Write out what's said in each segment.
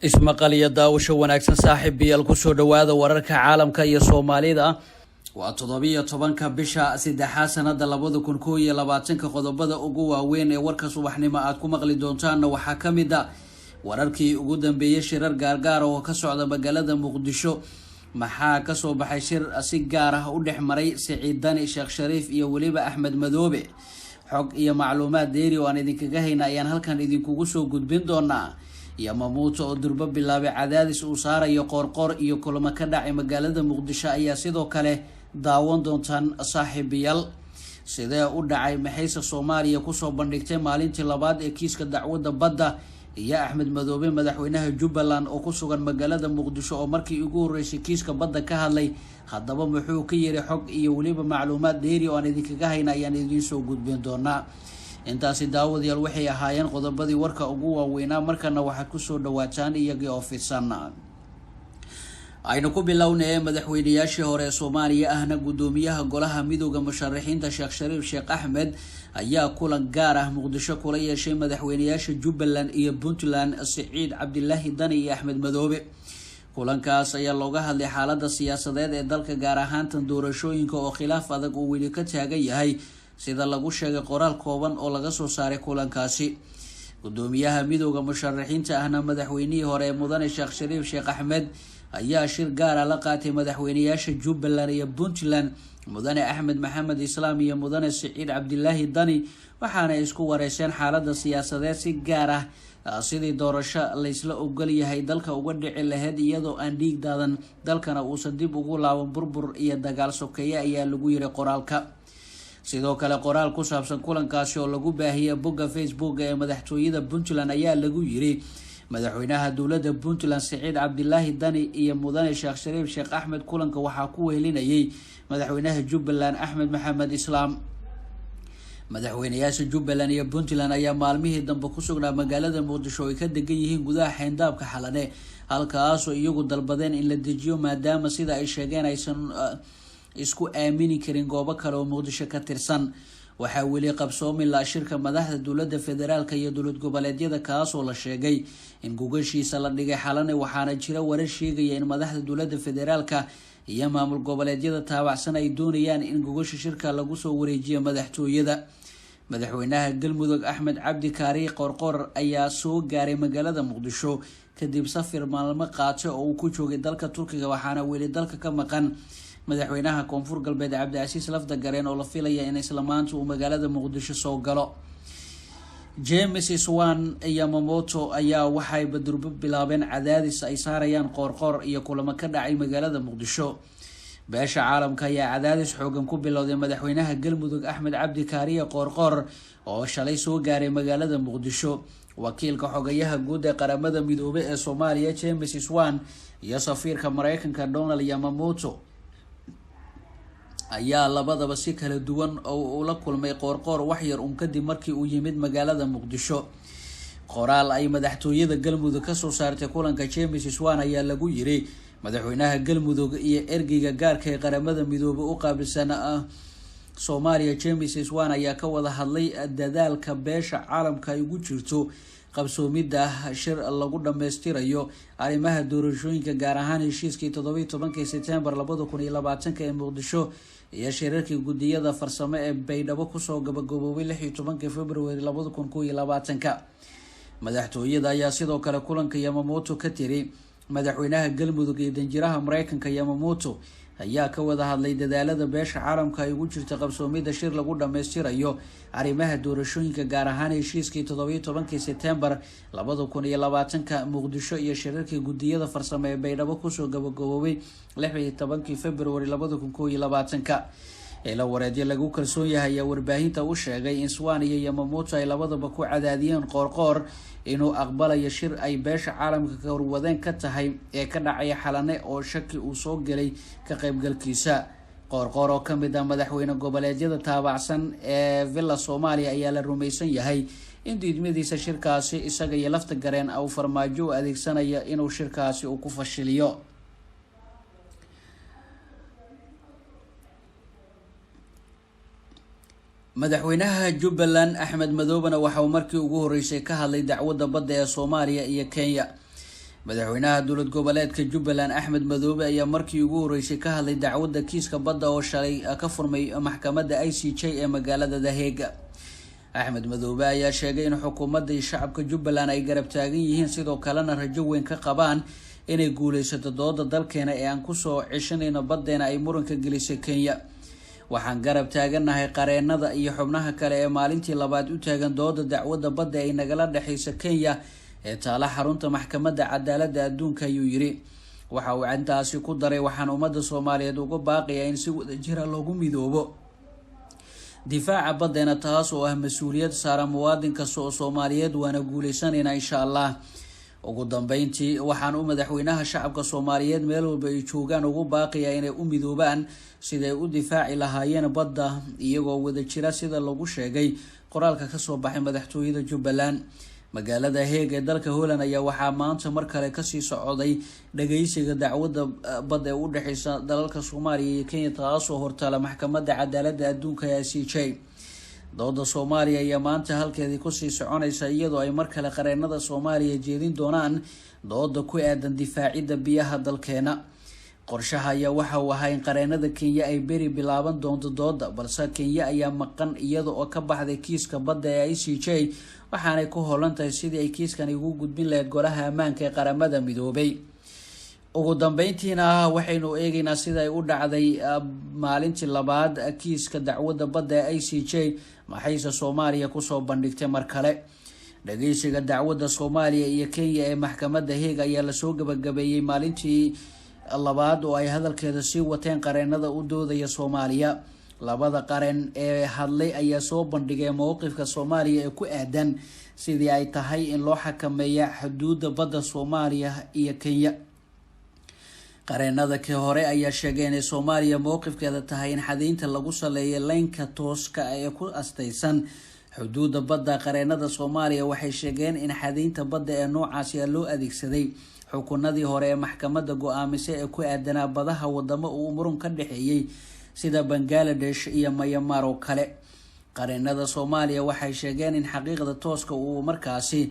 Ismaqal iyo daawasho wanaagsan, saaxiibayaal. Kusoo dhawaada wararka caalamka iyo Soomaalida. Waa 17-ka bisha saddexaad, sanada 2021. Qodobada ugu waaweyn ee warka subaxnimo aad ku maqli doontaanna waxaa ka mid a wararkii ugu dambeeyey shirar gaargaar oo ka socda magaalada Muqdisho. Maxaa kasoo baxay shir si gaar ah u dhex maray Siciid Dani, Sheekh Shariif iyo weliba Axmed Madoobe? Xog iyo macluumaad dheeri oo aan idinkaga hayna ayaan halkan idinkugu soo gudbin doonaa. Yamamuuto oo durbo bilaabay cadaadis uu saarayo Qoorqoor iyo kulamo ka dhacay magaalada Muqdisho ayaa sidoo kale daawan doontaan, saaxiibayaal. Sidee u dhacay? Maxayse Soomaaliya kusoo bandhigtay maalintii labaad ee kiiska dacwadda badda? Iyo Axmed Madoobe, madaxweynaha Jubbaland oo ku sugan magaalada Muqdisho oo markii ugu horreysay kiiska badda ka hadlay, haddaba muxuu ka yiri? Xog iyo weliba macluumaad dheeri oo aan idinkaga hayna ayaan idiin soo gudbin doonaa. Intaasi, daawadayaal, waxay ahaayeen qodobadii warka ugu waaweynaa. Markana waxaad kusoo dhawaataan iyagii oo fidsan. Aynu ku bilownay, madaxweynayaashii hore ee Soomaaliya ahna guddoomiyaha Golaha Midooda Musharaxiinta, Sheekh Shariif Sheekh Axmed, ayaa kulan gaar ah Muqdisho kula yeeshay madaxweynayaasha Jubbaland iyo Puntland, Siciid Cabdilaahi Dani iyo Axmed Madoobe. Kulankaas ayaa looga hadlay xaalada siyaasadeed ee dalka, gaar ahaantan doorashooyinka oo khilaaf adag uu weli ka taagan yahay, sida lagu sheegay qoraal kooban oo laga soo saaray kulankaasi. Gudoomiyaha Midooda Musharaxiinta ahna madaxweynihii hore ee mudane Sheekh Shariif Sheekh Axmed ayaa shir gaara la qaatay madaxweynayaasha Jubbaland iyo Puntland, mudane Axmed Maxamed Islaam iyo mudane Siciid Cabdilaahi Dani, waxaana isku wareyseen xaalada siyaasadeed, si gaar ah sidii doorasho laysla ogol yahay dalka uga dhici lahayd iyadoo aan dhiig daadan, dalkana uusan dib ugu laaban burbur iyo dagaal sokeeye, ayaa lagu yiri qoraalka. Sidoo kale, qoraal ku saabsan kulankaasi oo lagu baahiyay bogga Facebook ee madaxtooyada Puntland ayaa lagu yiri: Madaxweynaha dowladda Puntland, Siciid Cabdilaahi Dani, iyo mudane Sheekh Shariif Sheekh Axmed kulanka waxaa ku wehelinayay madaxweynaha Jubbaland, Axmed Maxamed Islaam. Madaxweynayaasha Jubbaland iyo Puntland ayaa maalmihii dambe ku sugnaa magaalada Muqdisho oo ay ka degan yihiin gudaha xeyndaabka Xalane, halkaasoo iyagu dalbadeen in la dejiyo, maadaama sida ay sheegeen aysan isku aamini karin goobo kale oo Muqdisho ka tirsan. Waxaa weli qabsoomi la shirka madaxda dowladda federaalka iyo dowlad goboleedyada, kaasoo la sheegay in gogashiisa la dhigay Xalane, waxaana jira warar sheegaya in madaxda dowladda federaalka iyo maamul goboleedyada taabacsan ay doonayaan in gogasha shirka lagu soo wareejiyo madaxtooyada. Madaxweynaha Galmudug, Axmed Cabdi Kaari Qoorqoor, ayaa soo gaaray magaalada Muqdisho kadib safir maalmo qaate oo uu ku joogay dalka Turkiga, waxaana weli dalka ka maqan madaxweynaha Koonfur Galbeed, Cabdicasiis Lafda Gareen, oo la filaya in isla maanta uu magaalada Muqdisho soo galo. James Swan iyo Yamamoto ayaa waxay badurbo bilaabeen cadaadis ay saarayaan Qoorqoor iyo kulamo ka dhacay magaalada Muqdisho. Beesha caalamka ayaa cadaadis xoogan ku bilowday madaxweynaha Galmudug, Axmed Cabdi Kaariye Qoorqoor, oo shalay soo gaaray magaalada Muqdisho. Wakiilka xogayaha guud ee Qaramada Midoobey ee Soomaaliya, James Swan, iyo safiirka Mareykanka, Donald Yamamoto, ayaa labadaba si kala duwan oo ula kulmay Qoorqoor waxyar un kadib markii uu yimid magaalada Muqdisho. Qoraal ay madaxtooyada Galmudug kasoo saartay kulanka James Swan ayaa lagu yiri: Madaxweynaha Galmudug iyo ergeyga gaarka ee Qaramada Midoobey u qaabilsan Soomaaliya, James Swan, ayaa ka wada hadlay dadaalka beesha caalamka ay ugu jirto qabsoomidda shir lagu dhammaystirayo arrimaha doorashooyinka, gaar ahaan heshiiskii 17-kii Sebtembar 2020-ka ee Muqdisho iyo shirarkii guddiyada farsamo ee Baydhabo kusoo gabagaboobay 16-kii February 2021-ka. Madaxtooyada ayaa sidoo kale kulanka Yamamoto ka tiri: Madaxweynaha Galmudug iyo danjiraha Mareykanka Yamamoto ayaa ka wada hadlay dadaalada beesha caalamka ay ugu jirta qabsoomidda shir lagu dhammaystirayo arrimaha doorashooyinka, gaar ahaan heshiiskii 17-kii Sebtembar 2020-ka Muqdisho iyo shirarkii guddiyada farsamo ee Baydhabo kusoo gabagaboobay 16-kii February 2021-ka. Ila wareedyo lagu kalsoon yahay ayaa warbaahinta u sheegay in Swan iyo Yamamoto ay labadaba ku cadaadiyeen Qoorqoor inuu aqbalayo shir ay beesha caalamka korwadeen ka tahay ee ka dhacaya Xalane, oo shaki uu soo gelay ka qaybgalkiisa. Qoorqoor, oo kamid ah madaxweyne goboleedyada taabacsan ee Villa Soomaaliya, ayaa la rumaysan yahay in diidmadiisa shirkaasi isaga iyo Lafta Gareen uu Farmaajo u adeegsanaya inuu shirkaasi uu ku fashiliyo. Madaxweynaha Jubbaland, Axmed Madoobena, waxa uu markii ugu horeysay ka hadlay dacwadda badda ee Soomaaliya iyo Kenya. Madaxweynaha dowlad goboleedka Jubbaland Axmed Madoobe ayaa markii ugu horeysay ka hadlay dacwadda kiiska badda oo shalay ka furmay maxkamadda ICJ ee magaalada The Hague. Axmed Madoobe ayaa sheegay in xukuumadda iyo shacabka Jubbaland ay garab taagan yihiin, sidoo kalena rajo weyn ka qabaan inay guuleysato dooda dalkeena ee aan kusoo ceshanayno baddeena ay muranka gelisay Kenya. Waxaan garab taagannahay qareenada iyo xubnaha kale ee maalintii labaad u taagan dooda dacwadda badda ay nagala dhexeysa Kenya ee taala xarunta maxkamadda cadaaladda adduunka, ayuu yiri. Waxa uu intaasi ku daray, waxaan ummadda Soomaaliyeed uga baaqayaa in si wadajira loogu midoobo difaaca baddeena, taas oo ah mas-uuliyad saaran muwaadin kasta oo Soomaaliyeed, waana guuleysanaynaa insha Allah. Ugu dambeyntii, waxaan u madaxweynaha shacabka Soomaaliyeed meel walba ay joogaan ugu baaqayaa inay u midoobaan siday u difaaci lahaayeen badda iyagoo wada jira, sida lagu sheegay qoraalka kasoo baxay madaxtooyada Jubbaland. Magaalada Hague ee dalka Holland ayaa waxaa maanta mar kale kasii socday dhageysiga dacwadda badda ee u dhexeysa dalalka Soomaaliya iyo Kenya, taasoo hortaala maxkamadda cadaaladda adduunka ee ICJ. Dooda Soomaaliya ayaa maanta halkeedii kusii soconaysa, iyadoo ay mar kale qareenada Soomaaliya jeedin doonaan dooda ku aadan difaacidda biyaha dalkeena. Qorshaha ayaa waxa uu ahaa in qareenada Kenya ay beri bilaaban doonto dooda, balse Kenya ayaa maqan iyada oo ka baxday kiiska badda ee ICJ, waxaanay ku holan tahay sidii ay kiiskan ugu gudbin lahayd golaha ammaanka ee Qaramada Midoobay. Ugu dambeyntiina, waxaynu eegeynaa sida ay u dhacday maalintii labaad kiiska dacwadda badda ee ICJ, maxayse Soomaaliya kusoo bandhigtay mar kale. Dhageysiga dacwadda Soomaaliya iyo Kenya ee maxkamadda Hague ayaa lasoo gabagabeeyey maalintii labaad oo ay hadalkeeda sii wateen qareenada u doodaya Soomaaliya. Labada qareen ee hadlay ayaa soo bandhigay mowqifka Soomaaliya ee ku aadan sidii ay tahay in loo xakameeya xuduudda badda Soomaaliya iyo Kenya. Qareenada kii hore ayaa sheegay inay Soomaaliya mowqifkeeda tahay in xadeynta lagu saleeyo leynka tooska ee ku astaysan xuduudda badda. Qareenada Soomaaliya waxay sheegeen in xadeynta badda ee noocaasi loo adeegsaday xukunadii hore ee maxkamadda go-aamisay ee ku aadanaa badaha wadamo uu murun ka dhexeeyey, sida Bangaladesh iyo Mayamar oo kale. Qareenada Soomaaliya waxay sheegeen in xaqiiqda tooska uu markaasi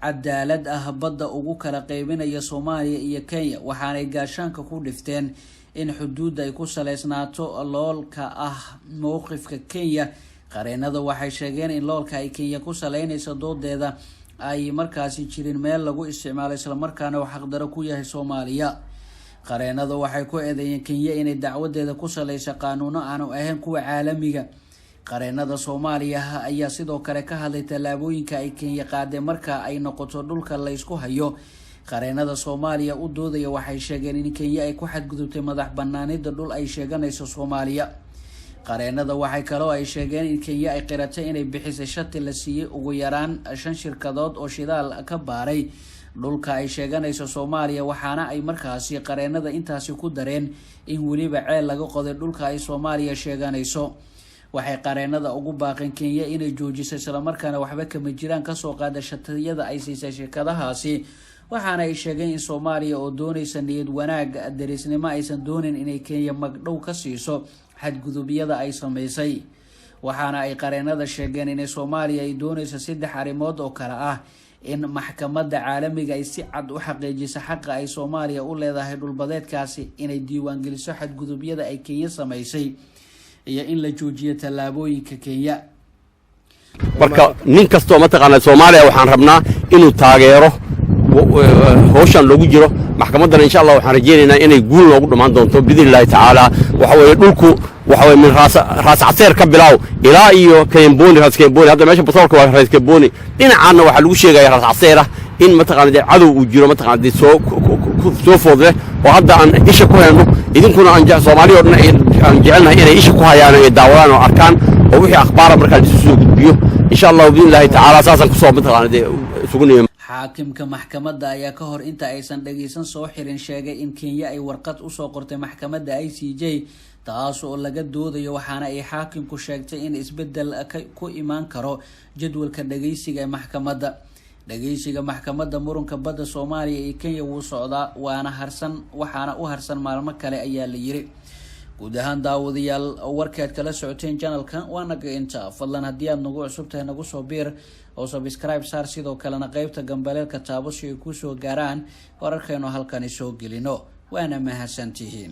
cadaalad ah badda ugu kala qeybinaya Soomaaliya iyo Kenya, waxaanay gaashaanka ku dhifteen in xuduudda ay ku saleysnaato loolka ah mowqifka Kenya. Qareenada waxay sheegeen in loolka ay Kenya ku saleynayso doodeeda ay markaasi jirin meel lagu isticmaalo, islamarkaana uu xaqdaro ku yahay Soomaaliya. Qareenada waxay ku eedeeyeen Kenya inay dacwadeeda ku saleysa qaanuuno aanu ahayn kuwa caalamiga. Qareenada Soomaaliya ayaa sidoo kale ka hadlay tallaabooyinka ay Kenya qaaday marka ay noqoto dhulka laysku hayo. Qareenada Soomaaliya u doodaya waxay sheegeen in Kenya ay ku xadgudubtay madax banaanida dhul ay sheeganayso Soomaaliya. Qareenada waxay kaloo ay sheegeen in Kenya ay qiratay inay bixisay shati la siiyey ugu yaraan shan shirkadood oo shidaal ka baaray dhulka ay sheeganayso Soomaaliya, waxaana ay markaasi qareenada intaasi ku dareen in weliba ceel laga qoday dhulka ay Soomaaliya sheeganayso. Waxay qareenada ugu baaqeen Kenya inay joojiso, islamarkaana waxba kama jiraan kasoo qaada shatiyada ay siisay shirkadahaasi, waxaana ay sheegeen in Soomaaliya oo doonaysa niyad wanaag derisnimo aysan doonin inay Kenya magdhow ka siiso xadgudubyada ay sameysay. Waxaana ay qareenada sheegeen inay Soomaaliya ay doonayso saddex arrimood oo kale ah: in maxkamadda caalamiga ay si cad u xaqiijiso xaqa ay Soomaaliya u leedahay dhulbadeedkaasi, inay diiwaangeliso xadgudubyada ay Kenya sameysay, iyo in la joojiyo tallaabooyinka Kenya. Marka nin kastoo mataqaanaa Soomaaliya waxaan rabnaa inuu taageero howshan loogu jiro maxkamaddana. Insha Allah waxaan rajaynaynaa inay guul noogu dhammaan doonto biidni Illaahi tacaala. Waxa weeye dhulku waxa weye min Raas Caseer ka bilaaw ilaa iyo Kemboni, Raas Kemboni. Hadda meesha batroolka waa Raas Kemboni, dhinacaanna waxaa lagu sheegaya Raas Caseer ah in mataqaana dee cadow uu jiro, mataqaana dee soo food leh oo hadda aan isha ku hayno. Idinkuna aan Soomaali oo dhan aan jecelnahay inay isha ku hayaan, ay daawadaan oo arkaan oo wixii akhbaara markaa la isu soo gudbiyo insha Allahu biidni Illaahi tacaala. Saasaan kusoo mataqaana dee isugu nimi. Xaakimka maxkamadda ayaa ka hor inta aysan dhageysan soo xirin sheegay in Kenya ay warqad usoo qortay maxkamadda ICJ, taas oo laga doodayo, waxaana ay xaakimku sheegtay in isbedel ku imaan karo jadwalka dhageysiga ee maxkamadda. Dhageysiga maxkamadda murunka badda Soomaaliya iyo Kenya wuu socdaa, waana harsan waxaana u harsan maalmo kale, ayaa la yiri. Guud Guud ahaan, daawadayaal, warkaad kala socoteen channelka waa naga inta. Fadlan, haddii aad nagu cusub tahay, nagu soo biir oo subscribe saar, sidoo kalena qeybta gambaleelka taabo si ay kusoo gaaraan wararkaynu halkani soo gelino. Waana mahadsantihiin.